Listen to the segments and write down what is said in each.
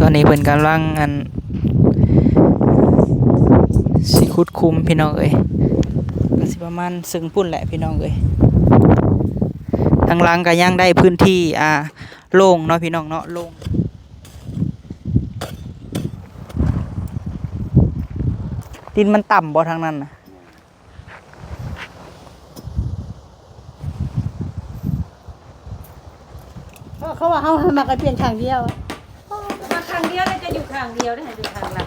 ຕອນນີ້ເພິ່ນກຳລັງ ອັນ ຊິຂຸດຂຸມພີ່ນ້ອງເອີຍ ກໍຊິປະມານເຊິ່ງພຸ້ນແຫຼະພີ່ນ້ອງເອີຍ. ທາງຫຼັງກໍຍັງໄດ້ພື້ນທີ່ ອ່າ ໂລ່ງເນາະພີ່ນ້ອງເນາະ ໂລ່ງ. ດິນມັນຕ່ຳບໍ່ທາງນັ້ນນະ? ເຂົາວ່າເຮົາມັກໃຫ້ປ່ຽນຂ້າງດຽວ ມາຂ້າງດຽວແລ້ວຈະຢູ່ຂ້າງດຽວໄດ້ ໃຫ້ຢູ່ຂ້າງຫຼັງ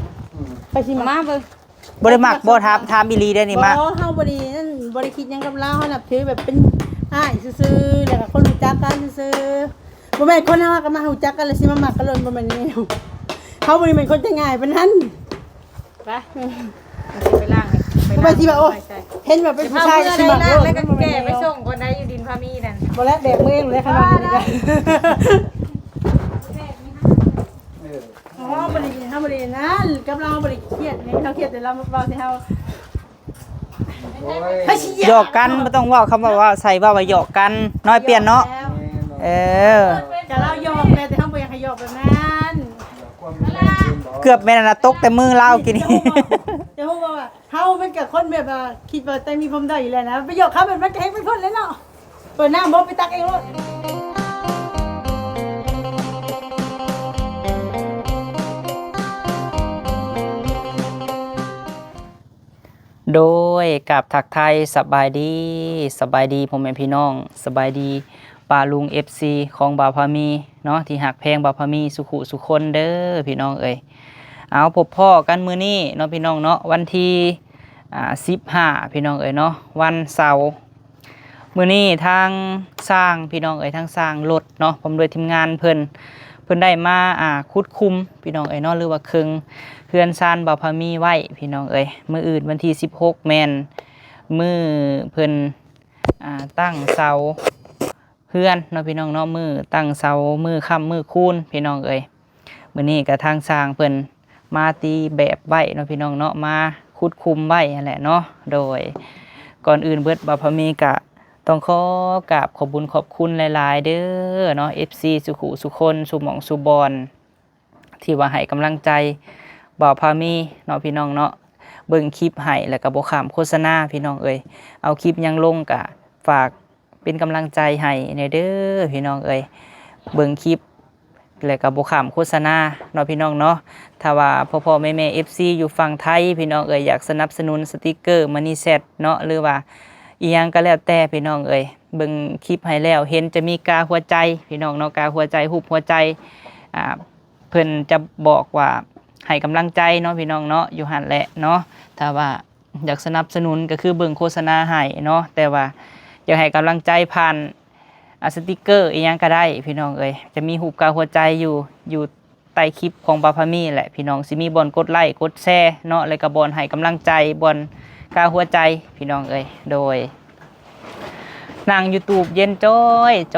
ໄປຊິມາເບິ່ງ. ບໍ່ໄດ້ມັກບໍ່? ຖາມ ຖາມອີ່ຫຼີເດ້ນີ້ມາ. ບໍ່ ເຮົາບໍ່ໄດ້ນັ້ນ ບໍ່ໄດ້ຄິດຫຍັງກັບລາວ ເຮົານັບຖືແບບເປັນອ້າຍຊື່ໆ ແລ້ວກໍຄົນຮູ້ຈັກກັນຊື່ໆ. ບໍ່ແມ່ນຄົນເຮົາກໍມາຮູ້ຈັກກັນແລ້ວຊິມາມັກກັນໂລດ ບໍ່ແມ່ນແນວ. ເຮົາບໍ່ໄດ້ແມ່ນຄົນໃຈງ່າຍປານນັ້ນ. ໄປ ເອີ ຊິໄປລ້າງໃຫ້ ໄປລ້າງ ຊິວ່າ ໂອ້ຍ ເຫັນວ່າເປັນຜູ້ຊາຍຊິມັກໂລດ ແລ້ວກໍແກ່ໄປສົ່ງກ່ອນໄດ້ ຢູ່ດິນພາມີນັ້ນ. ບໍ່ແລ້ວ ແບກມືເອງແລ້ວ ຄັນວ່ານີ້ກໍໄດ້. ເອີ ເຮົາບໍ່ໄດ້ ເຮົາບໍ່ໄດ້ນັ້ນ ກັບລາວບໍ່ໄດ້ຄຽດ ເຮົາຄຽດແຕ່ລາວເວົ້າໃສ່ເຮົາ. ໂອ້ຍ ຫຍອກກັນ ບໍ່ຕ້ອງເວົ້າ ຄຳວ່າເວົ້າໃສ່ ເວົ້າວ່າຫຍອກກັນ ນ້ອຍປ່ຽນເນາະ. ເອີ ກໍລາວຫຍອກແຫຼະ ແຕ່ເຮົາບໍ່ຢາກໃຫ້ຫຍອກແບບນັ້ນ. ເກືອບແມ່ນອັນນະ ຕົກແຕ່ມືລາວກີ້ນີ້. ຈະຮູ້ບໍ່ ຈະຮູ້ບໍ່ວ່າ ເຮົາມັນກໍຄົນແບບວ່າຄິດວ່າແຕ່ມີຜົມດ້ອຍຢູ່ແລ້ວນະ ໄປຫຍອກເຂົາແບບນັ້ນກໍແຮ່ງໄປພຸ້ນແຫຼະເນາະ. ເປີດນ້ຳບໍ່ ໄປຕັກເອງໂລດ. ໂດຍ ກາບທັກທາຍສະບາຍດີ ສະບາຍດີພໍ່ແມ່ພີ່ນ້ອງ ສະບາຍດີປ້າລຸງ ເອັຟຊີ ຂອງບ່າວພາມີເນາະ ທີ່ຮັກແພງບ່າວພາມີສູ່ຄູ່ສູ່ຄົນເດີພີ່ນ້ອງເອີຍ. ເອົາ ພົບພໍ້ກັນມື້ນີ້ເນາະພີ່ນ້ອງເນາະ ວັນທີ ອ່າ ສິບຫ້າ ພີ່ນ້ອງເອີຍເນາະ ວັນເສົາ. ມື້ນີ້ທາງຊ່າງ ພີ່ນ້ອງເອີຍ ທາງຊ່າງລົດເນາະ ພ້ອມດ້ວຍທີມງານເພິ່ນ ເພິ່ນໄດ້ມາ ອ່າ ຂຸດຂຸມ ພີ່ນ້ອງເອີຍເນາະ ຫຼືວ່າເຄິ່ງເຮືອນຊານບ່າວພາມີໄວ້ ພີ່ນ້ອງເອີຍ. ມື້ອື່ນວັນທີສິບຫົກ ແມ່ນມື້ເພິ່ນ ອ່າ ຕັ້ງເສົາເຮືອນເນາະ ພີ່ນ້ອງເນາະ ມື້ຕັ້ງເສົາ ມື້ຄ້ຳມື້ຄູນ ພີ່ນ້ອງເອີຍ. ມື້ນີ້ກໍທາງຊ່າງເພິ່ນມາຕີແບບໄວ້ເນາະ ພີ່ນ້ອງເນາະ ມາຂຸດຂຸມໄວ້ຫັ້ນແຫຼະເນາະ. ໂດຍ ກ່ອນອື່ນເບິດ ບ່າວພາມີກະຕ້ອງຂໍກາບຂອບບຸນຂອບຄຸນຫຼາຍໆເດີເນາະ ເອັຟຊີ ສູ່ຄູ່ສູ່ຄົນ ສູ່ໝ່ອງສູ່ບ່ອນ ທີ່ວ່າໃຫ້ກຳລັງໃຈບ່າວພາມີເນາະ ພີ່ນ້ອງເນາະ ເບິ່ງຄລິບໃຫ້ ແລ້ວກໍບໍ່ຂ້າມໂຄສະນາ ພີ່ນ້ອງເອີຍ. ເອົາຄລິບຫຍັງລົງກະຝາກ ເປັນກຳລັງໃຈໃຫ້ແດ່ເດີພີ່ນ້ອງເອີຍ ເບິ່ງຄລິບ ແລ້ວກໍບໍ່ຂ້າມໂຄສະນາເນາະ ພີ່ນ້ອງເນາະ. ຖ້າວ່າພໍ່ໆແມ່ໆ ເອັຟຊີ ຢູ່ຝັ່ງໄທ ພີ່ນ້ອງເອີຍ ຢາກສະໜັບສະໜູນສະຕິກເກີ ມະນີແຊັດເນາະ ຫຼືວ່າອີ່ຫຍັງກໍແລ້ວແຕ່ ພີ່ນ້ອງເອີຍ ເບິ່ງຄລິບໃຫ້ແລ້ວ ເຫັນຈະມີກາຫົວໃຈ ພີ່ນ້ອງເນາະ ກາຫົວໃຈ ຮູບຫົວໃຈ ອ່າ ເພິ່ນຈະບອກວ່າໃຫ້ກຳລັງໃຈເນາະ ພີ່ນ້ອງເນາະ ຢູ່ຫັ້ນແຫຼະເນາະ. ຖ້າວ່າ ຢາກສະໜັບສະໜູນກໍຄືເບິ່ງໂຄສະນາໃຫ້ເນາະ ແຕ່ວ່າຢາກໃຫ້ກຳລັງໃຈຜ່ານ ອາ ສະຕິກເກີອີ່ຫຍັງກໍໄດ້ພີ່ນ້ອງເອີຍ ຈະມີຮູບກາຫົວໃຈຢູ່ ຢູ່ໃຕ້ຄລິບຂອງບ່າວພາມີແຫຼະ ພີ່ນ້ອງ ຊິມີບ່ອນກົດໄລ້ກົດແຊເນາະ ແລ້ວກໍບ່ອນໃຫ້ກຳລັງໃຈ ບ່ອນກາຫົວໃຈ ພີ່ນ້ອງເອີຍ. ໂດຍ ນັ່ງຢູ່ຕູບເຢັນຈ້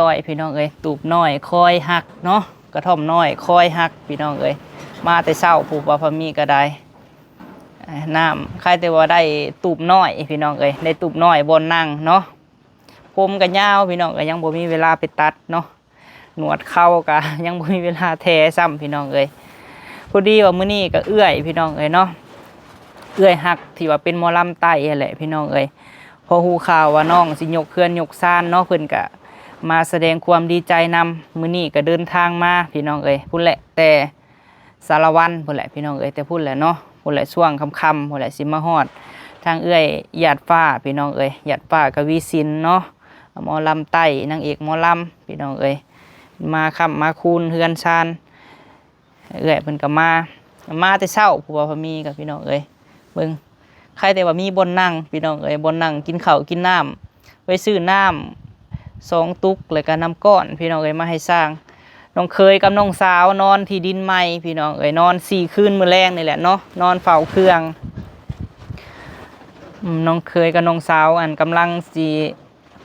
ອຍໆ ພີ່ນ້ອງເອີຍ ຕູບນ້ອຍຄອຍຮັກເນາະ ກະທ່ອມນ້ອຍຄອຍຮັກ ພີ່ນ້ອງເອີຍ. ມາແຕ່ເຊົ້າພຸ້ນ ບ່າວພາມີກໍໄດ້ ນ້ຳ ຄາຍແຕ່ວ່າໄດ້ຕູບນ້ອຍ ພີ່ນ້ອງເອີຍ ໄດ້ຕູບນ້ອຍບ່ອນນັ່ງເນາະ. ຜົມກໍຍາວ ພີ່ນ້ອງ ກໍຍັງບໍ່ມີເວລາໄປຕັດເນາະ ໜວດເຂົາກໍຍັງບໍ່ມີເວລາແທ້ຊ້ຳ ພີ່ນ້ອງເອີຍ. ພໍດີວ່າມື້ນີ້ກໍເອື້ອຍ ພີ່ນ້ອງເອີຍເນາະ ເອື້ອຍຮັກທີ່ວ່າເປັນໝໍລຳໃຕ້ຫັ້ນແຫຼະ ພີ່ນ້ອງເອີຍ ພໍຮູ້ຂ່າວວ່ານ້ອງຊິຍົກເຮືອນຍົກຊານເນາະ ເພິ່ນກໍມາສະແດງຄວາມດີໃຈນຳ. ມື້ນີ້ກໍເດີນທາງມາ ພີ່ນ້ອງເອີຍ ພຸ້ນແຫຼະ ແຕ່ ສາລະວັນພຸ້ນແຫຼະ ພີ່ນ້ອງເອີຍ ແຕ່ພຸ້ນແຫຼະເນາະ ພຸ້ນແຫຼະ ຊ່ວງຄ່ຳໆ ພຸ້ນແຫຼະ ຊິມາຮອດ. ທາງເອື້ອຍຫຍາດຟ້າ ພີ່ນ້ອງເອີຍ ຫຍາດຟ້າ ກະວີສິນເນາະ ໝໍລຳໃຕ້ ນາງເອກໝໍລຳ ພີ່ນ້ອງເອີຍ ມາຄ້ຳມາຄູນເຮືອນຊານ ເອື້ອຍເພິ່ນກໍມາ ມາແຕ່ເຊົ້າ ຜົວພາມີກໍ ພີ່ນ້ອງເອີຍ ເບິ່ງ ໃຄແຕ່ວ່າມີບ່ອນນັ່ງ ພີ່ນ້ອງເອີຍ ບ່ອນນັ່ງກິນເຂົ້າກິນນ້ຳ ໄວ້ຊື້ນ້ຳສອງຕຸກ ແລ້ວກໍນ້ຳກ້ອນ ພີ່ນ້ອງເອີຍ ມາໃຫ້ຊ່າງ. ນ້ອງເຂີຍກັບນ້ອງສາວນອນທີ່ດິນໃໝ່ ພີ່ນ້ອງເອີຍ ນອນສີ່ຄືນ ມື້ແລງນີ້ແຫຼະເນາະ ນອນເຝົ້າເຄື່ອງ. ອືມ ນ້ອງເຂີຍກັບນ້ອງສາວ ອັນ ກຳລັງຊິ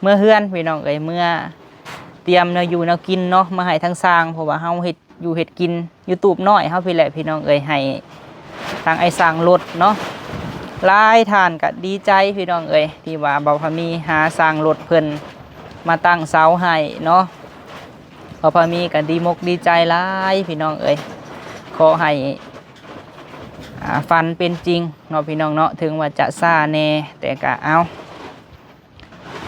ເມືອເຮືອນ ພີ່ນ້ອງເອີຍ ເມືອຕຽມແນວຢູ່ແນວກິນເນາະ ມາໃຫ້ທາງຊ່າງ ເພາະວ່າເຮົາເຮັດ ຢູ່ເຮັດກິນຢູ່ຕູບນ້ອຍເຮົາພີ້ແຫຼະ ພີ່ນ້ອງເອີຍ ໃຫ້ທາງອ້າຍຊ່າງລົດເນາະ. ຫຼາຍທ່ານກໍດີໃຈ ພີ່ນ້ອງເອີຍ ທີ່ວ່າບ່າວພາມີຫາຊ່າງລົດເພິ່ນມາຕັ້ງເສົາໃຫ້ເນາະ. ບ່າວພາມີກໍດີມົກດີໃຈຫຼາຍ ພີ່ນ້ອງເອີຍ ຂ ຂໍໃຫ້ ອາ ຝັນເປັນຈິງເນາະ ພີ່ນ້ອງເນາະ. ເຖິງວ່າຈະຊ້າແດ່ ແຕ່ກະເອົາ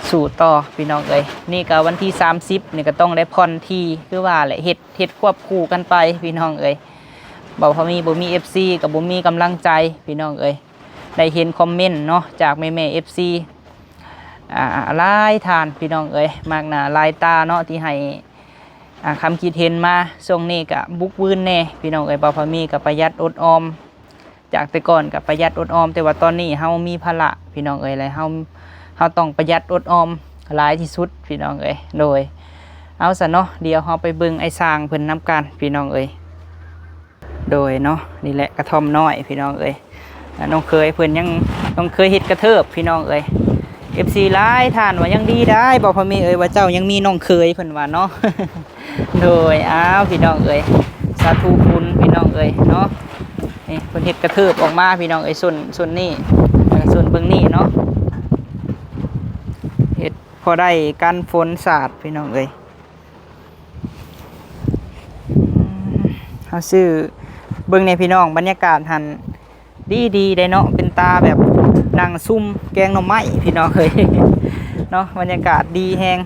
ສູ້ຕໍ່ ພີ່ນ້ອງເອີຍ. ນີ້ກະວັນທີສາມສິບນີ້ກະຕ້ອງໄດ້ຜ່ອນທີ່ ຄືວ່າແຫຼະ ເຮັດ ເຮັດຄວບຄູ່ກັນໄປ ພີ່ນ້ອງເອີຍ. ເວົ້າພໍມີ ບໍ່ມີເອັຟຊີ ກະບໍ່ມີກຳລັງໃຈ ພີ່ນ້ອງເອີຍ. ໄດ້ເຫັນຄອມເມັນເນາະ ຈາກແມ່ໆເອັຟຊີ ອາ ຫຼາຍທ່ານ ພີ່ນ້ອງເອີຍ ມາກໜ້າຫຼາຍຕາເນາະ ທີ່ໃຫ້ ອາ ຄຳຄິດເຫັນມາ. ຊ່ວງນີ້ກະບຸກວືນແດ່ ພີ່ນ້ອງເອີຍ. ເວົ້າພໍມີກະປະຢັດອົດອອມ ຈາກແຕ່ກ່ອນກະປະຢັດອົດອອມ ແຕ່ວ່າຕອນນີ້ເຮົາມີພາລະ ພີ່ນ້ອງເອີຍ ແລະ ເຮົາ ເຮົາຕ້ອງປະຢັດອົດອອມຫຼາຍທີ່ສຸດ ພີ່ນ້ອງເອີຍ. ໂດຍ ເອົາຊະເນາະ ດຽວເຮົາໄປເບິ່ງອ້າຍຊ່າງເພິ່ນນຳກັນ ພີ່ນ້ອງເອີຍ. ໂດຍເນາະ ນີ້ແຫຼະກະທ່ອມນ້ອຍ ພີ່ນ້ອງເອີຍ. ອາ ນ້ອງເຂີຍເພິ່ນຍັງ ນ້ອງເຂີຍເຮັດກະເທີບ ພີ່ນ້ອງເອີຍ. ເອັຟຊີຫຼາຍທ່ານວ່າ ຍັງດີໄດ໋ ບໍ່ພໍ່ມີເອີຍ ວ່າເຈົ້າຍັງມີນ້ອງເຂີຍ ເພິ່ນວ່າເນາະ. ໂດຍ ອ້າວ ພີ່ນ້ອງເອີຍ ສາທຸບຸນ ພີ່ນ້ອງເອີຍເນາະ. ນີ້ເພິ່ນເຮັດກະເທີບອອກມາ ພີ່ນ້ອງເອີຍ ສົ້ນ ສົ້ນນີ້ ແລ້ວກະສົ້ນເບື້ອງນີ້ເນາະ ເຮັດພໍໄດ້ກັນຝົນສາດ ພີ່ນ້ອງເອີຍ. ເຮົາຊື້ ເບິ່ງແດ່ພີ່ນ້ອງ ບັນຍາກາດຫັ້ນດີໆ ໄດ໋ເນາະ ເປັນຕາແບບນັ່ງຊຸມແກງໜໍ່ໄມ້ ພີ່ນ້ອງເອີຍເນາະ. ບັນຍາກາດດີແຮງ.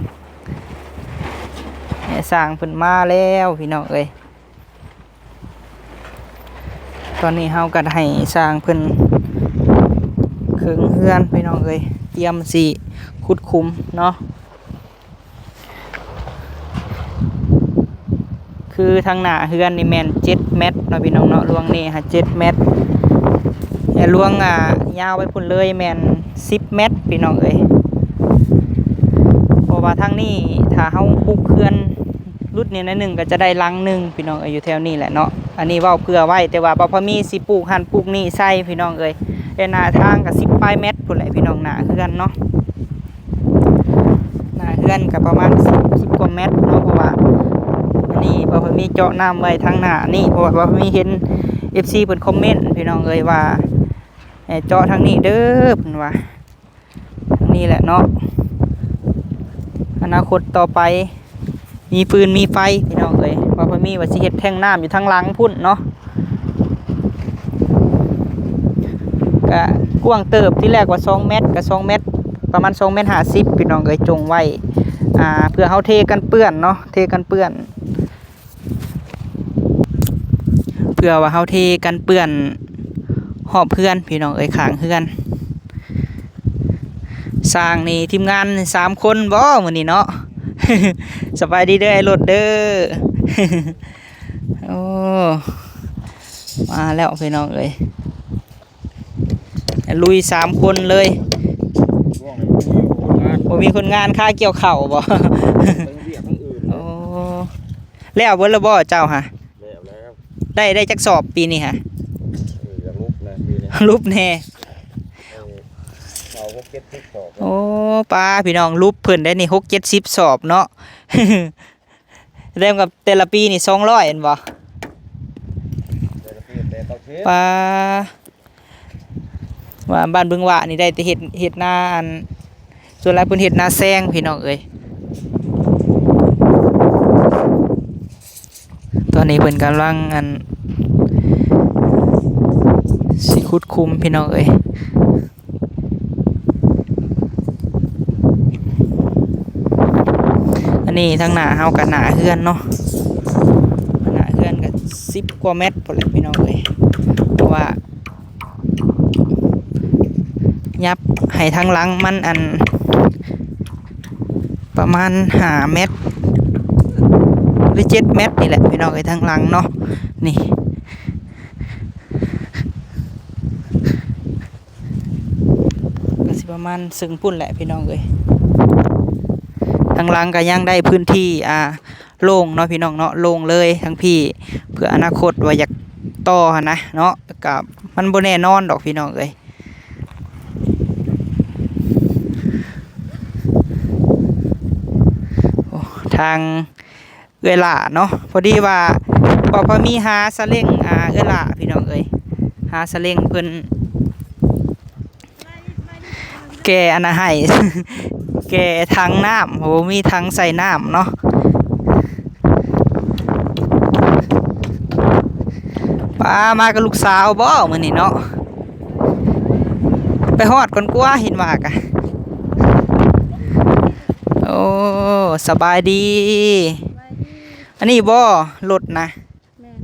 ແມ່ຊ່າງເພິ່ນມາແລ້ວ ພີ່ນ້ອງເອີຍ. ຕອນນີ້ເຮົາກະໃຫ້ຊ່າງເພິ່ນເຄິ່ງເຮືອນ ພີ່ນ້ອງເອີຍ ຕຽມຊິຂຸດຂຸມເນາະ. ຄືທາງໜ້າເຮືອນນີ້ແມ່ນເຈັດແມັດເນາະ ພີ່ນ້ອງເນາະ ລວງນີ້ຫາເຈັດແມັດ ແລະ ລວງ ອາ ຍາວໄປພຸ້ນເລີຍແມ່ນສິບແມັດ ພີ່ນ້ອງເອີຍ. ເພາະວ່າທາງນີ້ຖ້າເຮົາປຸກເຮືອນຫຼຸດນີ້ໜ້ອຍໜຶ່ງກະຈະໄດ້ຫຼັງໜຶ່ງ ພີ່ນ້ອງເອີຍ ຢູ່ແຖວນີ້ແຫຼະເນາະ. ອັນນີ້ເວົ້າເຜື່ອໄວ້ ແຕ່ວ່າບໍ່ພໍມີຊິປູກຫັ້ນປູກນີ້ໃສ່ ພີ່ນ້ອງເອີຍ. ແຕ່ໜ້າທາງກະສິບປາຍແມັດພຸ້ນແຫຼະ ພີ່ນ້ອງ ໜ້າເຮືອນເນາະ. ໜ້າເຮືອນກະປະມານສິບ ສິບກວ່າແມັດເນາະ ເພາະວ່າອັນນີ້ບໍ່ມີເຈາະນ້ຳໄວ້ທາງໜ້ານີ້ ເພາະວ່າບໍ່ມີເຫັນເອັຟຊີເພິ່ນຄອມເມັນ ພີ່ນ້ອງເອີຍ ວ່າໃຫ້ເຈາະທາງນີ້ເດີ ເພິ່ນວ່າ. ທາງນີ້ແຫຼະເນາະ ອະນາຄົດຕໍ່ໄປ ມີຟືນມີໄຟ ພີ່ນ້ອງເອີຍ. ວ່າເພິ່ນມີວ່າຊິເຮັດແທງນ້ຳຢູ່ທາງຫຼັງພຸ້ນເນາະ ກະກວ້າງເຕີບ ທີແລກວ່າສອງແມັດ ກະສອງແມັດ ປະມານສອງແມັດຫ້າສິບ ພີ່ນ້ອງເອີຍ ຈົ່ງໄວ້ ອາ ເພື່ອເຮົາເທກັນເປື້ອນເນາະ ເທກັນເປື້ອນ ເພື່ອວ່າເຮົາເທກັນເປື້ອນຮອບເຮືອນ ພີ່ນ້ອງເອີຍ ຂ້າງເຮືອນ. ຊ່າງນີ້ທີມງານສາມຄົນບໍມື້ນີ້ເນາະ. ສະບາຍດີເດີອ້າຍລົດເດີ. ໂອ້ ມາແລ້ວພີ່ນ້ອງເອີຍ ລຸຍສາມຄົນເລີຍ. ບໍ່ມີຄົນງານ ຄາກ່ຽວເຂົ້າບໍ? ໂອ້ ແລ້ວເບິດແລ້ວບໍເຈົ້າຫະ? ແລ້ວ ແລ້ວ ໄດ້ ໄດ້ຈັກສອບປີນີ້ຫະ? ເອີ ຫຼຸບແດ່ປີນີ້ ຫຼຸບແດ່. ເອີ ເອົາຫົກເຈັດສິບສອບ. ໂອ້ ປ້າ ພີ່ນ້ອງ ຫຼຸບເພິ່ນໄດ້ນີ້ຫົກເຈັດສິບສອບເນາະ. ແຕ່ລະ ແຕ່ລະປີນີ້ສອງຮ້ອຍແມ່ນບໍ່? ແຕ່ລະປີແຕ່ເກົ້າສິບ ປ້າ. ວ່າບ້ານບຶງຫວ້ານີ້ໄດ້ແຕ່ເຮັດ ເຮັດນາ ອັນ ສ່ວນຫຼາຍເພິ່ນເຮັດນາແຊງ ພີ່ນ້ອງເອີຍ. ຕອນນີ້ເພິ່ນກຳລັງ ອັນ ຊິຂຸດຂຸມ ພີ່ນ້ອງເອີຍ. ອັນນີ້ທາງໜ້າເຮົາກະໜ້າເຮືອນເນາະ ໜ້າເຮືອນກະສິບກວ່າແມັດພຸ້ນແຫຼະ ພີ່ນ້ອງເອີຍ. ເພາະວ່າ ຫຍັບໃຫ້ທາງຫຼັງມັນ ອັນ ປະມານຫ້າແມັດ ຫຼື ເຈັດແມັດນີ້ແຫຼະ ພີ່ນ້ອງເອີຍ ທາງຫຼັງເນາະ ນີ້ ກະຊິປະມານເຊິ່ງພຸ້ນແຫຼະ ພີ່ນ້ອງເອີຍ. ທາງຫຼັງກະຍັງໄດ້ພື້ນທີ່ ອາ ໂລ່ງເນາະ ພີ່ນ້ອງເນາະ ໂລ່ງເລີຍທາງພີ້ ເພື່ອອະນາຄົດວ່າຢາກຕໍ່ຫັ້ນນະເນາະ ກະມັນບໍ່ແນ່ນອນດອກ ພີ່ນ້ອງເອີຍ. ໂອ້ ທາງເອື້ອຍຫຼ້າເນາະ ພໍດີວ່າ ພໍ ພໍມີຫາສາເລັງ ອາ ເອື້ອຍຫຼ້າ ພີ່ນ້ອງເອີຍ ຫາສາເລັງເພິ່ນ ແກ່ອັນນະໃຫ້ ແກ່ຖັງນ້ຳ ບໍ່ມີຖັງໃສ່ນ້ຳເນາະ. ປ້າມາກັບລູກສາວບໍ່ມື້ນີ້ເນາະ? ໄປຮອດກ່ອນກວ່າ ເຫັນວ່າກະ. ໂອ້ ສະບາຍດີ. ອັນນີ້ບໍ່ ລົດນະ? ແມ່ນ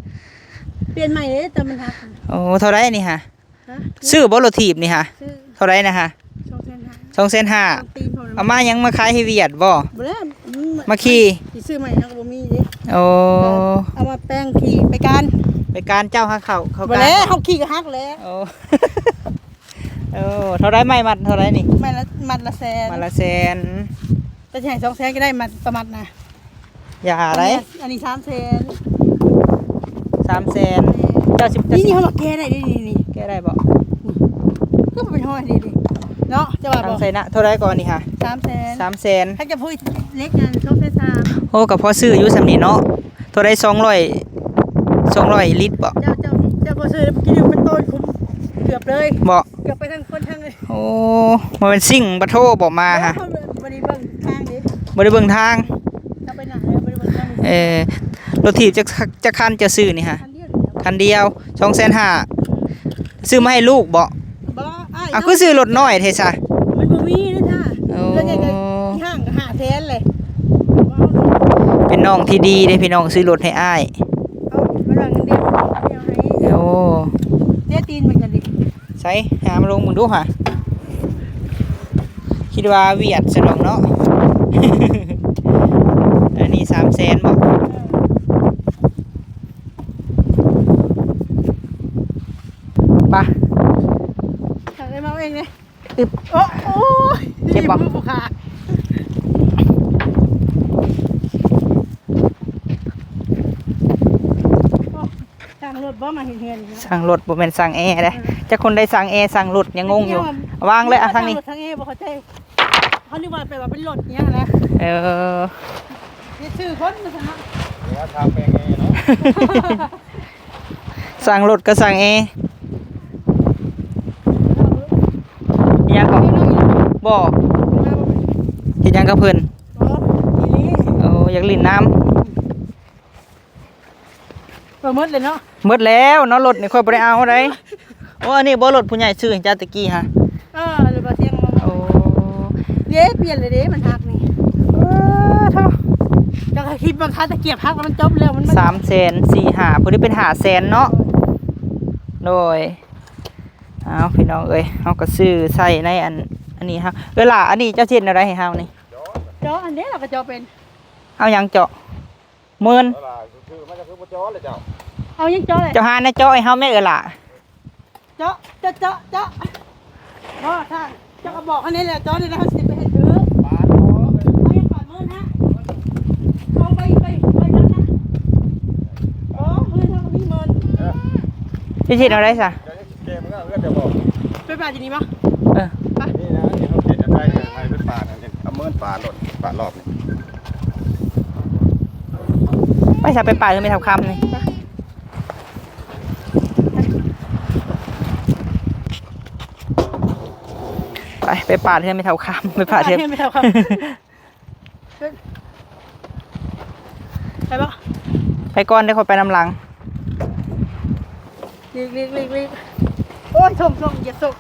ປ່ຽນໃໝ່ເດ້ ແຕ່ມັນຫັກ. ໂອ້ ເທົ່າໃດນີ້ຫະ? ຮະ? ຊື້ບໍ່ລົດຖີບນີ້ຫະ? ຊື້. ເທົ່າໃດນະຫະ? ສອງແສນຫ້າ. ສອງແສນຫ້າ. ເອົາມາຫຍັງ ມາຂາຍໃຫ້ຫວຽດບໍ່? ບໍ່ແລ້ວ ອືມ ມາຂີ່. ຊິຊື້ໃໝ່ເຮົາກໍບໍ່ມີເດ້. ໂອ້ ເອົາມາແປງຂີ່ໄປການ. ໄປການ ເຈົ້າຫາເຂົ້າ ເຂົ້າການ. ບໍ່ແລ້ວ ເຮົາຂີ່ກໍຫັກແລ້ວ. ໂອ້ ໂອ້ ເທົ່າໃດ ໄມ້ມັດເທົ່າໃດນີ້? ໄມ້ລະ ມັດລະແສນ. ມັດລະແສນ. ແຕ່ຊິໃຫ້ສອງແສນກໍໄດ້ ມັດຕໍ່ມັດນະ. ຢ່າໄດ໋. ອັນນີ້ ອັນນີ້ສາມແສນ. ສາມແສນ. ແມ່ນ. ເຈົ້າຊິ ນີ້ ນີ້ເຮົາມາແກ້ໄດ້ເດ້ ນີ້ ນີ້ ແກ້ໄດ້ບໍ່? ນີ້ ຄືບໍ່ເປັນຮອຍ ນີ້ ນີ້ເນາະ. ເຈົ້າວ່າບໍ່? ທາງໄຊນະ ເທົ່າໃດກ່ອນນີ້ຫະ? ສາມແສນ. ສາມແສນ. ໃຫ້ເຈົ້າຜູ້ເລັກນັ້ນ ສອງແສນສາມ. ໂອ້ ກໍພໍຊື້ຢູ່ສ່ຳນີ້ເນາະ. ເທົ່າໃດ ສອງຮ້ອຍ ສອງຮ້ອຍລິດບໍ່? ເຈົ້າ ເຈົ້າ ເຈົ້າບໍ່ຊື້ ກິນຢູ່ເປັນໂຕ ເກືອບເລີຍ. ບໍ່? ເກືອບໄປທັງຄົນທັງ. ໂອ້ ບໍ່ແມ່ນຊິງປະໂທບໍ່ມາຫະ? ໂອ້ ບໍ່ໄດ້ເບິ່ງທາງເດ້. ບໍ່ໄດ້ເບິ່ງທາງ. ເຈົ້າໄປໜ້າເລີຍ ບໍ່ໄດ້ເບິ່ງທາງ. ເອີ ລົດຖີບຈັກ ຈັກຄັນເຈົ້າຊື້ນີ້ຫະ? ຄັນດຽວ ຄັນດຽວ ສອງແສນຫ້າ. ຊື້ມາໃຫ້ລູກບໍ່? ບໍ່ ອ້າຍ. ອ້າວ ຄືຊື້ລົດນ້ອຍແທ້ຊະ? ມັນບໍ່ມີເດ້ທ່າ. ໂອ້ ລົດໃຫຍ່ກໍຫ້າ ຫ້າແສນເລີຍ. ເປັນນ້ອງທີ່ດີເດ້ພີ່ນ້ອງ ຊື້ລົດໃຫ້ອ້າຍ. ເອົາ ມັນວ່າເງິນເດືອນເດີຍວໃຫ້. ໂອ້ ເດ ຕີນມັນກໍດີ. ໃສ ຫາມາລົງເບິ່ງດູຫະ. ຄິດວ່າຫວຽດຊະດອກເນາະ. ອັນນີ້ສາມແສນບໍ່? ເອີ ໄປ ຢາກໄດ້ມາເອົາເອງເດ້. ອຶບ ໂອ້ ໂອ້ຍ ເຈັບບໍ່? ມືຜູ້ຂາ. ຊ່າງລົດບໍ່ມາເຮັດເຮືອນນີ້ນະ? ຊ່າງລົດ ບໍ່ແມ່ນຊ່າງແອເດ້. ເອີ ຈັກຄົນໄດ້ຊ່າງແອ ຊ່າງລົດ ຍັງງົງຢູ່. ວາງເລີຍ ອ່ະ ທາງນີ້. ຊ່າງລົດ ຊ່າງແອ ບໍ່ເຂົ້າໃຈ. ເຮົານຶກວ່າແປວ່າເປັນລົດຫຍັງນະ. ເອີ ເຮັດຊື່ຄົນວ່າຊັ້ນເນາະ. ວ່າທາງແປງແອເນາະ. ຊ່າງລົດກັບຊ່າງແອ. ອີຫຍັງກໍ? ບໍ່. ເຮັດຫຍັງກັບເພິ່ນ? ໂອ້ ຢາກຫຼິ້ນນຳ. ເອີ ໝົດແລ້ວເນາະ. ໝົດແລ້ວເນາະ ລົດນີ້ຂ້ອຍບໍ່ໄດ້ເອົາໃດ. ໂອ້ ອັນນີ້ບໍ່ລົດຜູ້ໃຫຍ່ຊື້ໃຫ້ເຈົ້າແຕ່ກີ້ຫະ? ເອີ ລົດບໍ່ທຽງມາ. ໂອ້ ເດ້ ປ່ຽນເລີຍເດ້ ມັນຫັກນີ້. ເອີ ໂທ້ ເຈົ້າກໍຄິດເບິ່ງ ຄາດຕະກຽບຫັກແລ້ວມັນຈົບແລ້ວ. ມັນ ສາມແສນສີ່ຫ້າ ພໍດີເປັນຫ້າແສນເນາະ. ໂດຍ ເອົາ ພີ່ນ້ອງເອີຍ ເຮົາກໍຊື້ໃສ່ໃນອັນ ອັນນີ້ເຮົາ. ເອີ ຫຼ້າ ອັນນີ້ເຈົ້າຊິເຮັດແນວໃດໃຫ້ເຮົານີ້? ເຈາະ ອັນເດ້ ລາວກໍເຈາະເປັນ. ເອົາຫຍັງເຈາະ? ໝື່ນ. ເອົາຫຼ້າ ຄືມັນຈະຄືບໍ່ເຈາະລະເຈົ້າ. ເອົາຫຍັງເຈາະແຫຼະ? ເຈົ້າຫາແນວເຈາະໃຫ້ເຮົາແມ້ເອື້ອຍຫຼ້າ. ເຈາະ ເຈາະ ເຈາະ ເຈາະ. ບໍ່ ທ່ານ ເຈົ້າກໍບອກເຮົານີ້ແຫຼະ ເຈາະນີ້ແຫຼະ ເຮົາຊິໄປເຮັດຖື. ປາດ ເອົາຫຍັງປາດໝື່ນຮະ? ເອົາໄປ ໄປ ໄປນັ້ນນະ. ບໍ່ ໝື່ນເຮົາກໍມີໝື່ນ. ເອີ ຊິເຮັດແນວໃດຊະ? ເຈົ້າຍັງຊິແກະມັນເຮືອນເຈົ້າບໍ່? ໄປປາດຢູ່ນີ້ບໍ່? ເອີ ໄປ. ນີ້ນະ ທີ່ເຮົາເກັບໄປ ໄປປາດນັ້ນ ເອົາເມີນປາດໂລດ ປາດລອບນີ້. ໄປຊະ ໄປປາດເຮືອນແມ່ເຖົ້າຄຳນີ້. ໄປ ໄປປາດເຮືອນແມ່ເຖົ້າຄຳ ໄປປາດເຮືອນ ໄປປາດເຮືອນແມ່ເຖົ້າຄຳ. ໄປບໍ່? ໄປກ່ອນ ດຽວຂ້ອຍໄປນຳຫຼັງ. ຫຼີກ ຫຼີກ ຫຼີກ ຫຼີກ. ໂອ້ຍ ສົງ ສົງ ຢ່າສົງ.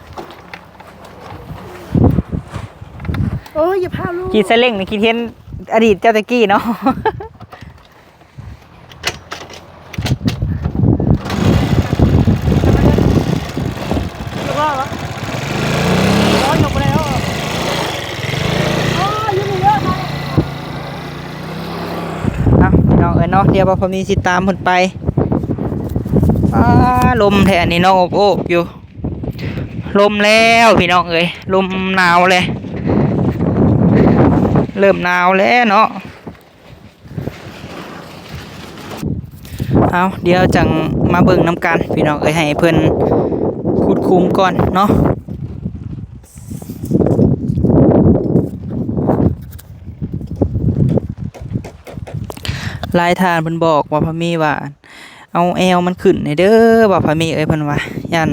ໂອ້ຍ ຢ່າພາລູກ. ຂີ່ຊາເລ້ງນີ້ຄິດເຫັນອະດີດເຈົ້າແຕ່ກີ້ເນາະ. ເອົາ ພີ່ນ້ອງເອີຍເນາະ ດຽວບ່າວພາມີຊິຕາມເພິ່ນໄປ. ອ້າ ລົມແທ້ອັນນີ້ເນາະ ໂອບໆຢູ່. ລົມແລ້ວພີ່ນ້ອງເອີຍ ລົມໜາວແລ້ວ ເລີ່ມໜາວແລ້ວເນາະ. ເອົາ ດຽວຈັ່ງມາເບິ່ງນຳກັນພີ່ນ້ອງເອີຍ ໃຫ້ເພິ່ນຂຸດຂຸມກ່ອນເນາະ. ຫຼາຍທ່ານເພິ່ນບອກວ່າ ພາມີວ່າ ເອົາແອວມັນຂຶ້ນແດ່ເດີ ວ່າພາມີເອີຍ ເພິ່ນວ່າ ຢ້ານ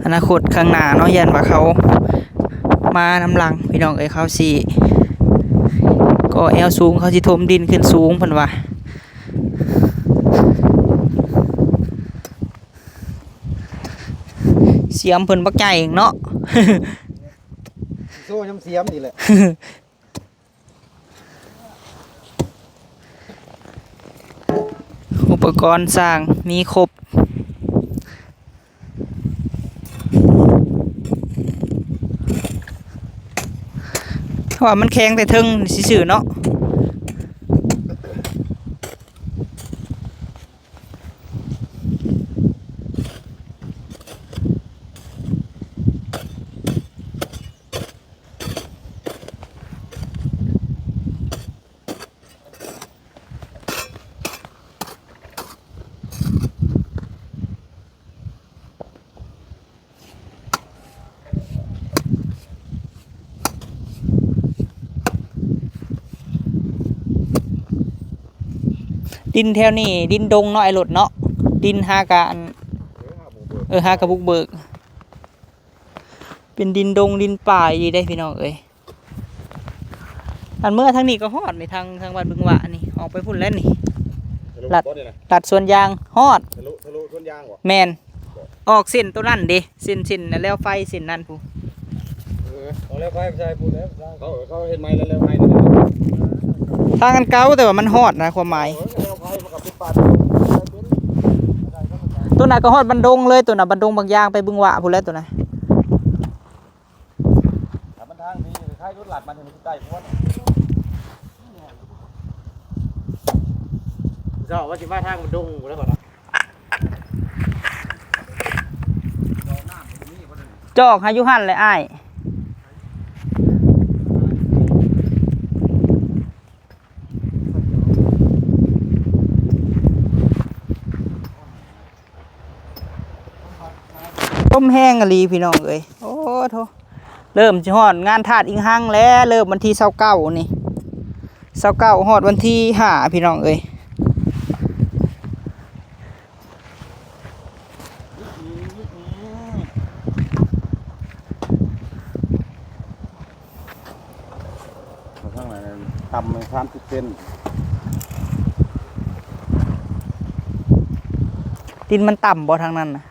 ອະນາຄົດຂ້າງໜ້າເນາະ ຢ້ານວ່າເຂົາມານຳຫຼັງ ພີ່ນ້ອງເອີຍ ເຂົາຊິກໍ່ແອວສູງ ເຂົາຊິຖົມດິນຂຶ້ນສູງ ເພິ່ນວ່າ. ສຽມເພິ່ນບັກໃຫຍ່ເນາະ. ໂຊຍຳສຽມນີ້ແຫຼະ. ອຸປະກອນສ້າງມີຄົບ ເພາະວ່າມັນແຂງແຕ່ເທິງຊື່ໆເນາະ. ດິນແຖວນີ້ດິນດົງເນາະ ໄອ້ລົດເນາະ. ດິນຫາກະອັນ ເອີ ຫາກະບຸກເບີກ ເປັນດິນດົງດິນປ່າອີ່ຫຼີເດ້ພີ່ນ້ອງເອີຍ. ອັນເມືອທາງນີ້ກໍຮອດນີ້ ທາງ ທາງວັດບຶງຫວ້ານີ້ ອອກໄປພຸ້ນແລ້ວນີ້ ທະລຸ ລັດ ບໍ່ນີ້ນະ? ລັດສວນຢາງ ຮອດ ທະລຸ ທະລຸສວນຢາງບໍ່? ແມ່ນ ອອກເສັ້ນໂຕນັ້ນເດ້ ເສັ້ນ ເສັ້ນແລວໄຟເສັ້ນນັ້ນພຸ້ນ. ເອີ ເອົາແລວໄຟໄປໃສ່ພຸ້ນແລ້ວ ເຂົາ ເຂົາເຮັດໃໝ່ແລ້ວ ແລວໄຟນັ້ນ ທາງອັນເກົ່າ ແຕ່ວ່າມັນຮອດນະ ຄວາມໝາຍ ເອີ ແລວໄຟມັນກໍເປັນປ່າ ໂຕນັ້ນກໍຮອດບັນດົງເລີຍ ໂຕນັ້ນບັນດົງບາງຢາງໄປບຶງຫວ້າພຸ້ນແລ້ວໂຕນັ້ນ. ຖ້າມັນທາງດີ ໃຄໆ ລົດລັດມາ ມັນຊິໄດ້ພວດ ເຈົ້າວ່າຊິມາທາງດງແລ້ວບໍ່ນະ? ຈອກຫາຢູ່ຫັ້ນແຫຼະອ້າຍ. ລົມແຮງອີ່ຫຼີພີ່ນ້ອງເອີຍ ໂອ້ໂທ້ ເລີ່ມຊິຮອດງານທາດອິງຮັງແລ້ວ ເລີ່ມວັນທີຊາວເກົ້ານີ້ ຊາວເກົ້າຮອດວັນທີຫ້າພີ່ນ້ອງເອີຍ. ທາງນັ້ນຕ່ຳສາມສິບເຊັນ ດິນມັນຕ່ຳບໍ່ທາງນັ້ນນະ?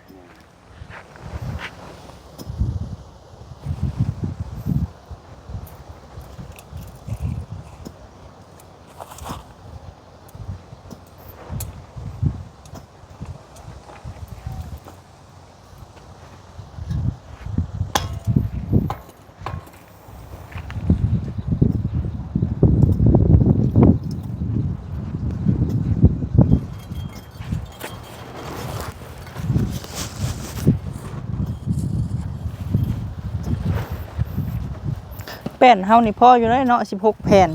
ແປ້ນເຮົານີ້ພໍຢູ່ເດ້ເນາະ ສິບຫົກແຜ່ນ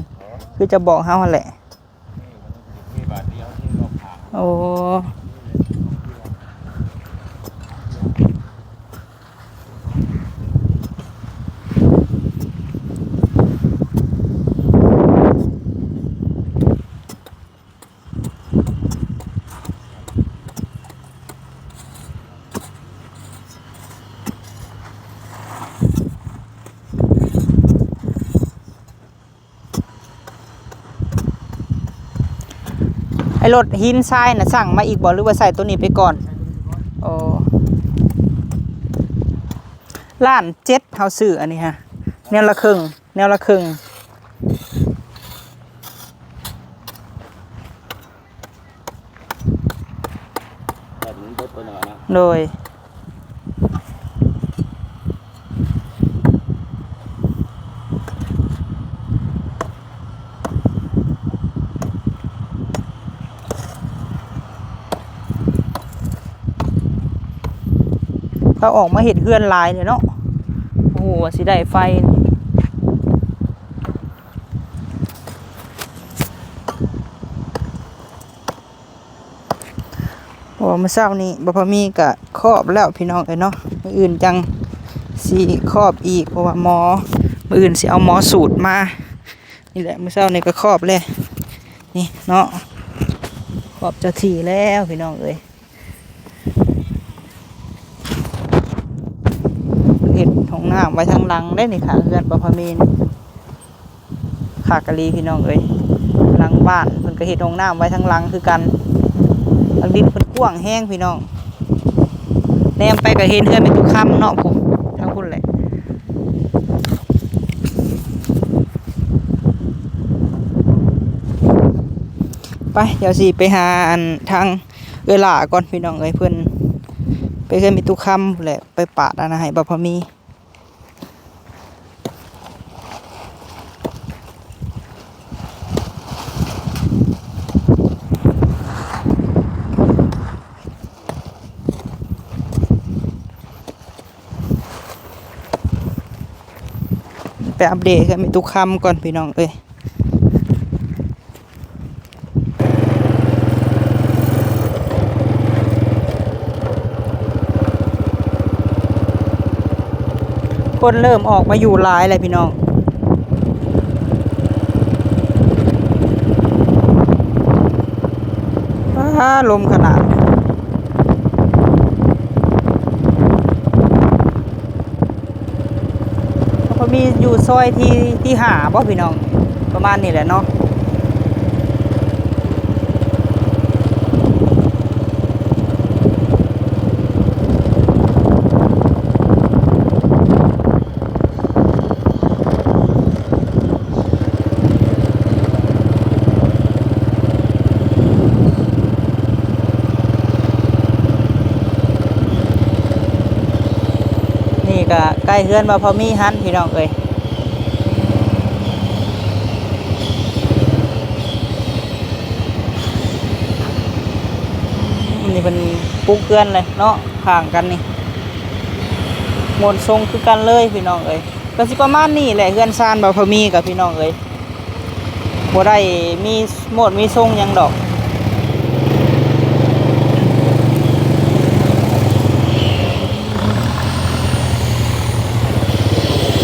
ຄືຈະບອກເຮົາຫັ້ນແຫຼະ. ໂອ້ ໄອ້ລົດຫີນຊາຍນະ ສັ່ງມາອີກບໍ່ ຫຼືວ່າໃສ່ໂຕນີ້ໄປກ່ອນ? ໂອ້ ລ້ານເຈັດ ເຮົາຊື້ອັນນີ້ຮະ ແນວລະເຄິ່ງ ແນວລະເຄິ່ງ. ໂດຍ ເຂົາອອກມາເຮັດເຮືອນຫຼາຍເດ້ເນາະ ໂອ້ໂຫ ວ່າຊິໄດ້ໄຟ. ເພາະວ່າມື້ເຊົ້ານີ້ບໍ່ພໍມີກະຄອບແລ້ວພີ່ນ້ອງເອີຍເນາະ ມື້ອື່ນຈັ່ງຊິຄອບອີກ ເພາະວ່າໝໍ ມື້ອື່ນຊິເອົາໝໍສູດມາ ນີ້ແຫຼະ ມື້ເຊົ້ານີ້ກະຄອບແລ້ວ ນີ້ເນາະ ຄອບເຈົ້າທີ່ແລ້ວພີ່ນ້ອງເອີຍ. ເພິ່ນເຮັດຫ້ອງນ້ຳໄວ້ທາງຫຼັງເດ້ນີ້ ຂ້າງເຮືອນປ້າພາມີນ ຄັກອີ່ຫຼີພີ່ນ້ອງເອີຍ ຫຼັງບ້ານເພິ່ນກໍເຮັດຫ້ອງນ້ຳໄວ້ທາງຫຼັງຄືກັນ ຫຼັງດິນເພິ່ນກວ້າງແຮງພີ່ນ້ອງ. ແນມໄປກໍເຫັນເຮືອນແມ່ຕູ້ຄຳເນາະ ພຸ້ນ ທາງພຸ້ນແຫຼະ. ໄປ ດຽວຊິໄປຫາອັນທາງເອື້ອຍຫຼ້າກ່ອນພີ່ນ້ອງເອີຍ ເພິ່ນໄປເຮືອນແມ່ຕູ້ຄຳພຸ້ນແຫຼະ ໄປປາດອັນນັ້ນໃຫ້ບ່າວພາມີ. ໄປອັບເດດກັບແມ່ຕູ້ຄຳກ່ອນພີ່ນ້ອງເອີຍ. ຄົນເລີ່ມອອກມາຢູ່ຫຼາຍແລ້ວພີ່ນ້ອງ. ອ້າ ລົມຂະໜາດ. ເຂົາມີຢູ່ຊອຍທີ ທີຫ້າບໍ່ພີ່ນ້ອງ? ປະມານນີ້ແຫຼະເນາະ. ນີ້ກະໃກ້ເຮືອນບ່າວພາມີຫັ້ນພີ່ນ້ອງເອີຍ. ນີ້ເພິ່ນປຸກເຮືອນເລີຍເນາະ ຂ້າງກັນນີ້ ມ່ວນຊົງຄືກັນເລີຍພີ່ນ້ອງເອີຍ. ກໍຊິປະມານນີ້ແຫຼະ ເຮືອນຊານບ່າວພາມີກໍພີ່ນ້ອງເອີຍ ບໍ່ໄດ້ມີໂມດມີຊົງຫຍັງດອກ.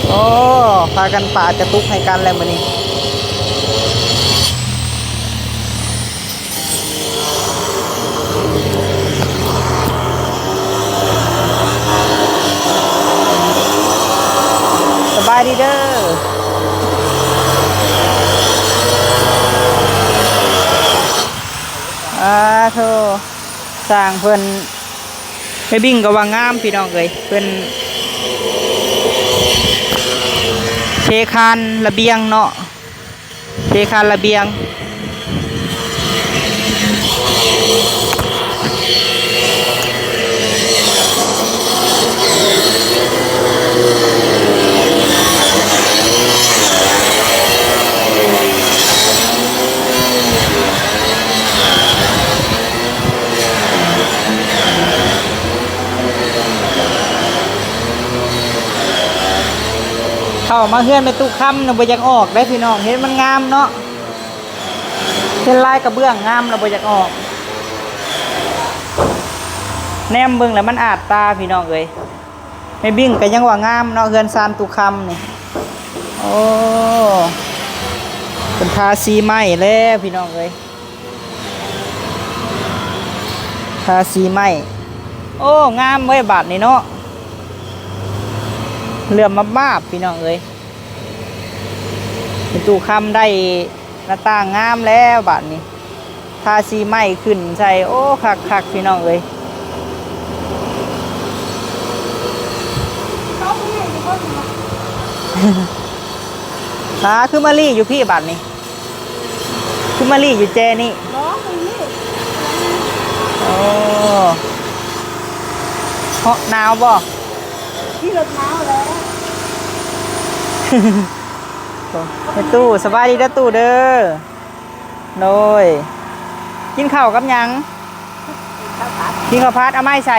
ໂອ້ ພາກັນປາດກະຕຸກໃຫ້ກັນແລ້ວມື້ນີ້. ສະບາຍດີເດີ. ອາໂທ ຊ່າງເພິ່ນ ແມ່ບິ້ງກໍວ່າງາມພີ່ນ້ອງເອີຍ ເພິ່ນເທຄານລະບຽງເນາະ. ເທຄານລະບຽງ. ເຂົ້າມາເຮືອນແມ່ຕູ້ຄຳນະ ບໍ່ຢາກອອກເດ້ພີ່ນ້ອງ ເຫັນມັນງາມເນາະ ເຫັນລາຍກະເບື້ອງງາມລະບໍ່ຢາກອອກ ແນມເບິ່ງລະມັນອາດຕາພີ່ນ້ອງເອີຍ. ແມ່ບິ້ງກໍຍັງວ່າງາມເນາະ ເຮືອນຊານຕູ້ຄຳນີ້. ໂອ້ ເພິ່ນທາສີໃໝ່ແລ້ວພີ່ນ້ອງເອີຍ. ທາສີໃໝ່. ໂອ້ ງາມເວີ້ຍບາດນີ້ເນາະ ເຫຼື້ອມມາບໆ ພີ່ນ້ອງເອີຍ. ແມ່ຕູ້ຄຳໄດ້ໜ້າຕ່າງງາມແລ້ວບາດນີ້ ທາສີໃໝ່ຂຶ້ນໃສ່. ໂອ້ ຄັກໆ ພີ່ນ້ອງເອີຍ. ຫາ ຄືມາລີ້ຢູ່ພີ້ບາດນີ້ ຄືມາລີ້ຢູ່ແຈນີ້. ບໍ່ ບໍ່ມີ. ໂອ້ ເນາະ ໜາວບໍ່? ຂີ່ລົດໜາວແລ້ວ. ແມ່ຕູ້ ສະບາຍດີເດີຕູ້ເດີ. ໂດຍ ກິນເຂົ້າກັບຫຍັງ? ກິນເຂົ້າຜັດ. ກິນເຂົ້າຜັດ ເອົາມາໃຫ້ໃສ?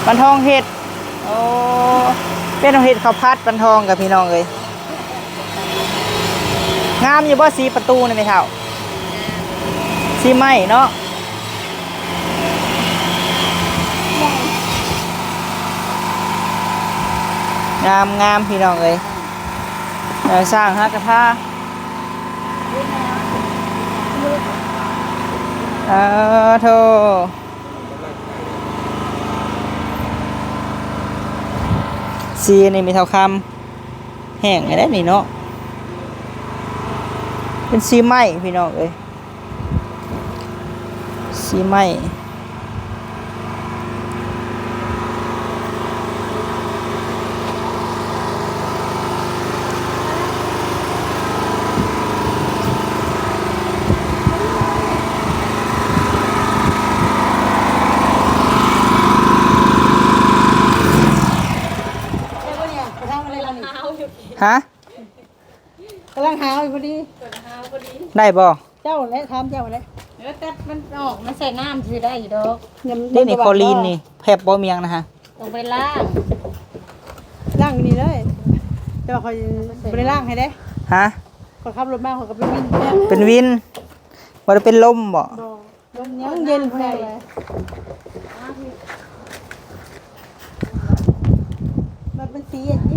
ບັນທອງເຮັດ. ໂອ້ ເປັນເຮັດເຂົ້າຜັດບັນທອງກັບພີ່ນ້ອງເອີຍ. ງາມຢູ່ບໍ່ສີປະຕູນີ້ແມ່ເຖົ້າ? ສີໄມ້ເນາະ. ງາມໆ ພີ່ນ້ອງເອີຍ. ເອີ ສ້າງຫາກະທາ. ເອີ ໂທ ສີອັນນີ້ແມ່ເຖົ້າຄຳ ແຫ້ງແລ້ວນີ້ເນາະ ເປັນສີໄມ້ພີ່ນ້ອງເອີຍ ສີໄມ້. ຮະ? ກຳລັງຫາວຢູ່ພໍດີ. ໄດ້ບໍ່? ເຈົ້າແຫຼະ ຖາມເຈົ້າແຫຼະ. ເອີ ແຕ່ມັນອອກມາໃສ່ນ້ຳຊື່ໄດ້ຢູ່ດອກ. ນີ້ ນີ້ ຄລໍລີນນີ້ ແຜບບໍ່ມຽງນະຮະ? ຕ້ອງໄປລ້າງ ລ້າງຢູ່ນີ້ເລີຍ. ແຕ່ວ່າຂ້ອຍບໍ່ໄດ້ລ້າງໃຫ້ເດ້. ຮະ? ຂ້ອຍຂັບລົດມາ ຂ້ອຍກໍເປັນວິນ ເປັນວິນ. ບໍ່ໄດ້ເປັນລົມບໍ່? ບໍ່. ລົມຍັງເຢັນພຸ້ນແຫຼະ. ມັນເປັນສີອັນນີ້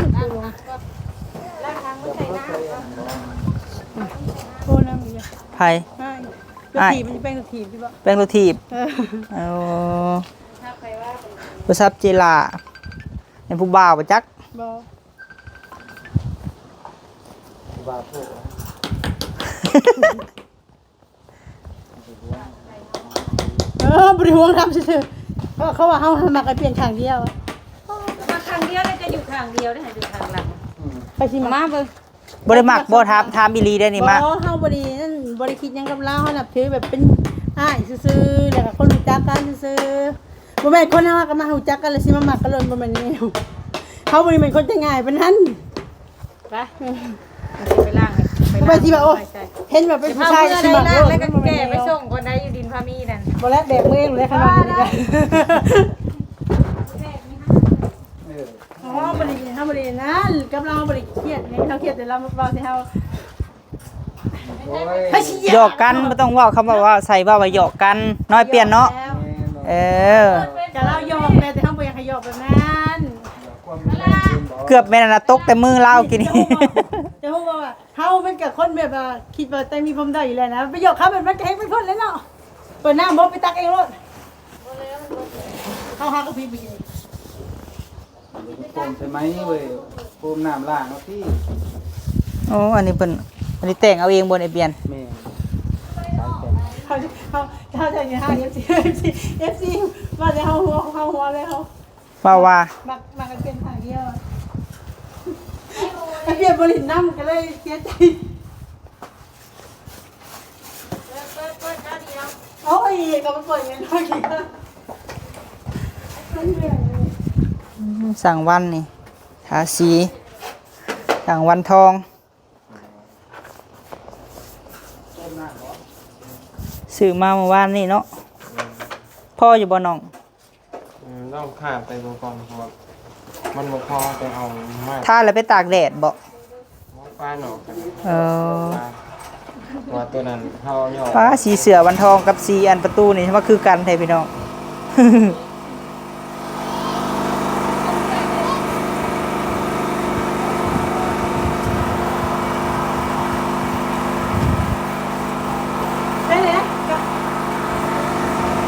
ໂອ້ ນ້ຳອີກແລ້ວ. ໃຜ? ອ້າຍ. ອ້າຍ ລົດຖີບ ມັນແປງລົດຖີບຢູ່ບໍ່? ແປງລົດຖີບ. ເອີ ໂອ້ ຜູ້ສັບເຈລາ ແມ່ນຜູ້ບ່າວບໍ່ຈັກ? ບໍ່. ເອີ ບໍ່ໄດ້ຫ່ວງ ຖາມຊື່ໆ. ເພາະເຂົາວ່າເຮົາມັກໃຫ້ປ່ຽນຂ້າງດຽວ. ມັກຂ້າງດຽວແລ້ວຈະຢູ່ຂ້າງດຽວໄດ້ ໃຫ້ຢູ່ຂ້າງຫຼັງ. ໃຜຊິມັກ ມາເບິ່ງ. ບໍ່ໄດ້ມັກບໍ່? ຖາມ ຖາມອີ່ຫຼີໄດ໋ນີ້ມາ. ບໍ່ ເຮົາບໍ່ໄດ້ນັ້ນ ບໍ່ໄດ້ຄິດຫຍັງກັບລາວ. ເຮົານັບຖືແບບເປັນອ້າຍຊື່ໆ ແລ້ວກໍຄົນຮູ້ຈັກກັນຊື່ໆ. ບໍ່ແມ່ນຄົນເຮົາກໍມາຮູ້ຈັກກັນແລ້ວຊິມາມັກກັນໂລດ ບໍ່ແມ່ນແນວ. ເຮົາບໍ່ໄດ້ແມ່ນຄົນໃຈງ່າຍປານນັ້ນ. ໄປ ໄປລ້າງ ໄປລ້າງ ບໍ່ແມ່ນຊິວ່າ ໂອ້ ໃສ່ ເຫັນແບບເປັນຜູ້ຊາຍຊິມັກໂລດ ແລ້ວກໍແກ່ໄປສົ່ງກ່ອນໄດ້ຢູ່ດິນພາມີນັ້ນ. ບໍ່ແລ້ວ ແບກມືເອງແຫຼະ ຂະໜອດນີ້ກະ. ເອີ ເຮົາບໍ່ໄດ້ ເຮົາບໍ່ໄດ້ນັ້ນ ກັບລາວບໍ່ໄດ້ຄຽດ ເຮົາຄຽດແຕ່ລາວເວົ້າໃສ່ເຮົາ. ໂອ້ຍ ໃຜຊິຢອກກັນ ບໍ່ຕ້ອງເວົ້າ ຄຳວ່າເວົ້າໃສ່ ເວົ້າວ່າຢອກກັນ. ນ້ອຍປ່ຽນເນາະ. ແມ່ນ. ເອີ ກະລາວຢອກແຫຼະ ແຕ່ເຮົາບໍ່ຢາກໃຫ້ຢອກແບບນັ້ນ. ເກືອບແມ່ນອັນນະ ຕົກແຕ່ມືລາວກີ້ນີ້. ຈະຮູ້ບໍ່ ຈະຮູ້ບໍ່ວ່າ ເຮົາມັນກະຄົນແບບວ່າຄິດວ່າແຕ່ມີຜົມໄດ້ຢູ່ແລ້ວນະ ໄປຢອກເຂົາແບບນັ້ນກະແຮງໄປພຸ້ນແຫຼະເນາະ. ເປີດນ້ຳບໍ່ ໄປຕັກເອງໂລດ. ເຮົາຫາກະພິບໄປກິນ. ໂຟມໃສ່ໄໝເວີຍ ໂຟມນ້ຳລ້າງເອົາຕິ. ໂອ້ ອັນນີ້ເພິ່ນ ອັນນີ້ແຕ່ງເອົາເອງບໍ່ໄດ້ປ່ຽນ? ແມ່ນ ເຮົາ ເຮົາ ເຮົາຈະຫາ ເອັຟຊີ ເອັຟຊີ ເອັຟຊີ ວ່າແຕ່ເຮົາຫົວ ເຮົາຫົວແລ້ວ ເວົ້າວ່າ ມັກ ມັກໃຫ້ປ່ຽນຂ້າງດຽວ ໃຫ້ປ່ຽນບໍ່ຫຼິ້ນນຳ ກໍເລີຍເສຍໃຈ. ໂອ້ຍ ກໍໄປປ່ອຍເງິນ ອືມ ຊ່າງວັນນີ້ ທາສີ ຊ່າງວັນທອງ ຊື້ມາມື້ວານນີ້ເນາະ. ພໍຢູ່ບໍ່ນ້ອງ? ອືມ ຕ້ອງຂ້າມໄປເບິ່ງກ່ອນ ເພາະວ່າມັນບໍ່ພໍ ໄປເອົາມາ ຖ້າແລ້ວໄປຕາກແດດບໍ່? ບໍ່ ປານອກ. ເອີ ວ່າຕົວນັ້ນເຮົາຍໍ້ ປາ ສີເສື້ອວັນທອງກັບສີອັນປະຕູນີ້ ມາຄືກັນແທ້ພີ່ນ້ອງ.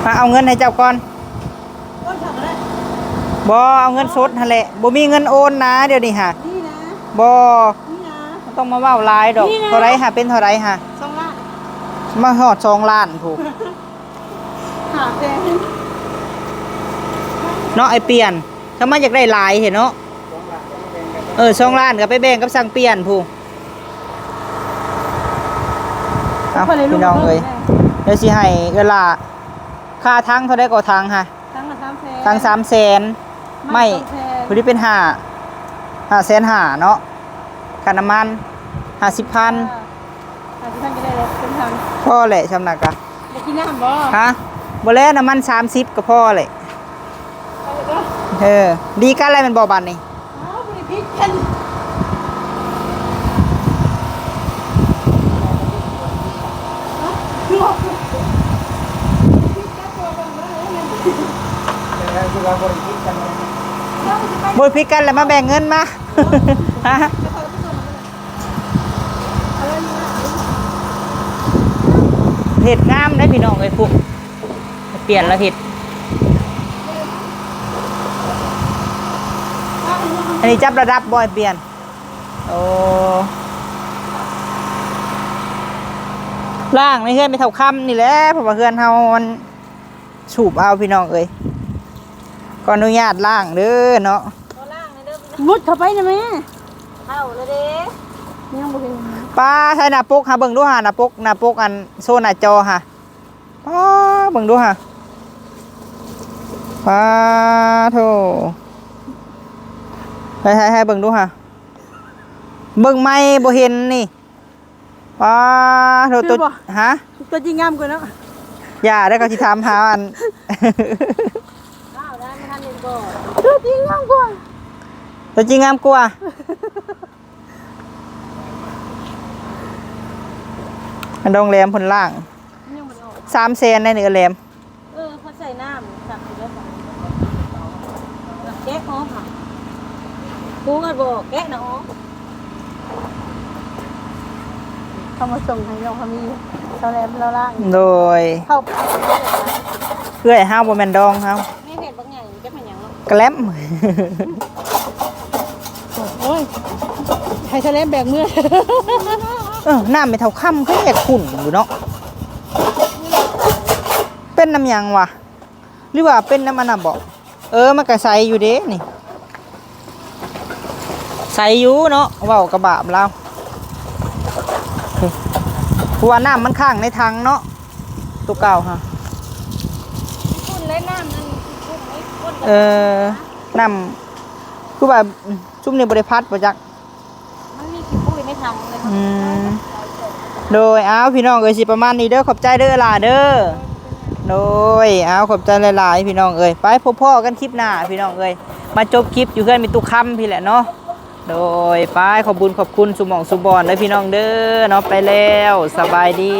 ມາເອົາເງິນໃຫ້ເຈົ້າກ່ອນ. ບໍ່ ເອົາເງິນສົດຫັ້ນແຫຼະ ບໍ່ມີເງິນໂອນນະ ດຽວນີ້ຫະ. ນີ້ນະ ບໍ່ ນີ້ນະ ບໍ່ຕ້ອງມາເວົ້າຫຼາຍດອກ. ນີ້ນະ ເທົ່າໃດຫະ? ເປັນເທົ່າໃດຫະ? ສອງລ້ານ. ມາຮອດສອງລ້ານພຸ້ນ ຫ້າແສນ ເນາະ ອ້າຍປ່ຽນ. ຖ້າມັນຢາກໄດ້ຫຼາຍເຫັນເນາະ. ເອີ ສອງລ້ານກໍໄປແບ່ງກັບຊ່າງປ່ຽນພຸ້ນ. ເອົາ ພີ່ນ້ອງເອີຍ ດຽວຊິໃຫ້ເອື້ອຍຫຼ້າ ຄ່າຖັງເທົ່າໃດກໍຖັງຫະ? ຖັງລະສາມແສນ ຖັງສາມແສນ ໄມ້ ໄມ້ສອງແຜ່ນ ພໍດີເປັນຫ້າ ຫ້າແສນຫ້າເນາະ. ຄ່ານ້ຳມັນຫ້າສິບພັນ ອ່າ ຫ້າສິບພັນກໍໄດ້ແລ້ວເປັນຖັງ. ພໍແຫຼະ ຊ່ຳນັ້ນກະ ຢາກກິນນ້ຳບໍ່? ຮະ? ບໍ່ແລ້ວ ນ້ຳມັນສາມສິບກໍພໍແຫຼະ. ເອີ ດີກັນແລ້ວແມ່ນບໍ່ບາດນີ້? ອ້າວ ບໍ່ໄດ້ຜິດກັນ. ບໍ່ໄດ້ຜິດກັນແລ້ວມາແບ່ງເງິນມາ. ຮະ? ເຮັດງາມເດ້ພີ່ນ້ອງເອີຍ ພຸ້ນ ປ່ຽນລະເຮັດ. ອັນນີ້ຈັບລະດັບບໍ່ ປ່ຽນ? ໂອ້ ລ້າງໃນເຮືອນແມ່ເຖົ້າຄຳນີ້ແຫຼະ ເພາະວ່າເຮືອນເຮົາມັນສູບເອົາ ພີ່ນ້ອງເອີຍ. ຂໍອະນຸຍາດລ້າງເດີເນາະ. ມຸດເຂົ້າໄປນະແມ່. ເຂົ້າແລ້ວເດ້. ຍັງບໍ່ເຫັນ. ປ້າ ໃສ່ໜ້າປົກຫາເບິ່ງດູຫາ ໜ້າປົກ ໜ້າປົກອັນໂຊໜ້າຈໍຫາ. ປ້າ ເບິ່ງດູຫາ. ປ້າໂທ້ ໃຫ້ ໃຫ້ ໃຫ້ເບິ່ງດູຫາ. ເບິ່ງໃໝ່ບໍ່ເຫັນນີ້ ປ້າໂທ ຄືບໍ່? ຮະ? ຕົວຈິງງາມກວ່າເນາະ. ຢ່າເດີ ເຂົາຊິຖາມຫາອັນ ອ້າວ ໄດ້ບໍ່ທັນເຫັນບໍ່? ຕົວຈິງງາມກວ່າ ຕົວຈິງງາມກວ່າ. ອັນດອງແຫຼມເພິ່ນລ້າງ ຍັງບໍ່ໄດ້ອອກ ສາມແສນໄດ໋ນີ້ ເອື້ອຍແຫຼມ. ເອີ ເພິ່ນໃສ່ນ້ຳ ສັກຢູ່ເດີ ແກະອອກຫາ ປູກັນບໍ່ ແກະນະອອກ. ເຂົາມາສົ່ງໃຫ້ນ້ອງເຂົາມີ ຊາວແຫຼມລາວລ້າງ ໂດຍ ເຂົ້າ ເອື້ອຍເຮົາບໍ່ແມ່ນດອງເຮົາ ແມ່ເຫັນບັກໃຫຍ່ ຈັກແມ່ນຫຍັງເນາະ ກະແລັມ. ໂອ້ຍ ໃຫ້ຊາວແຫຼມແບກເມືອ. ເອີ ນ້ຳແມ່ເຖົ້າຄຳຄືແອກຂຸ້ນຢູ່ເນາະ ເປັນນຳຫຍັງວະ? ຫຼືວ່າເປັນນຳອັນນັ້ນບໍ? ເອີ ມັນກະໃສຢູ່ເດ້ນີ້ ໃສຢູ່ເນາະ ເວົ້າກະບາບລາວ ເພາະວ່ານ້ຳມັນຄ້າງໃນຖັງເນາະ ໂຕເກົ່າຫັ້ນ. ເອີ ນ້ຳ ຄືວ່າຊຸມນີ້ບໍ່ໄດ້ພັດບໍ່ຈັກ. ມັນມີຂີ້ຝຸ່ນໃນຖັງເລີຍ ອືມ ໂດຍ ອ້າວ ພີ່ນ້ອງເອີຍ ຊິປະມານນີ້ເດີ ຂອບໃຈເດີຫຼ້າເດີ ໂດຍ ອ້າວ ຂອບໃຈຫຼາຍໆ ພີ່ນ້ອງເອີຍ ໄປພົບພໍ້ກັນຄລິບໜ້າ ພີ່ນ້ອງເອີຍ ມາຈົບຄລິບຢູ່ເຮືອນແມ່ຕູ້ຄຳພີ້ແຫຼະເນາະ ໂດຍ ໄປ ຂອບບຸນຂອບຄຸນສູ່ໝ່ອງສູ່ບ່ອນເດີ ພີ່ນ້ອງເດີເນາະ ໄປແລ້ວ ສະບາຍດີ.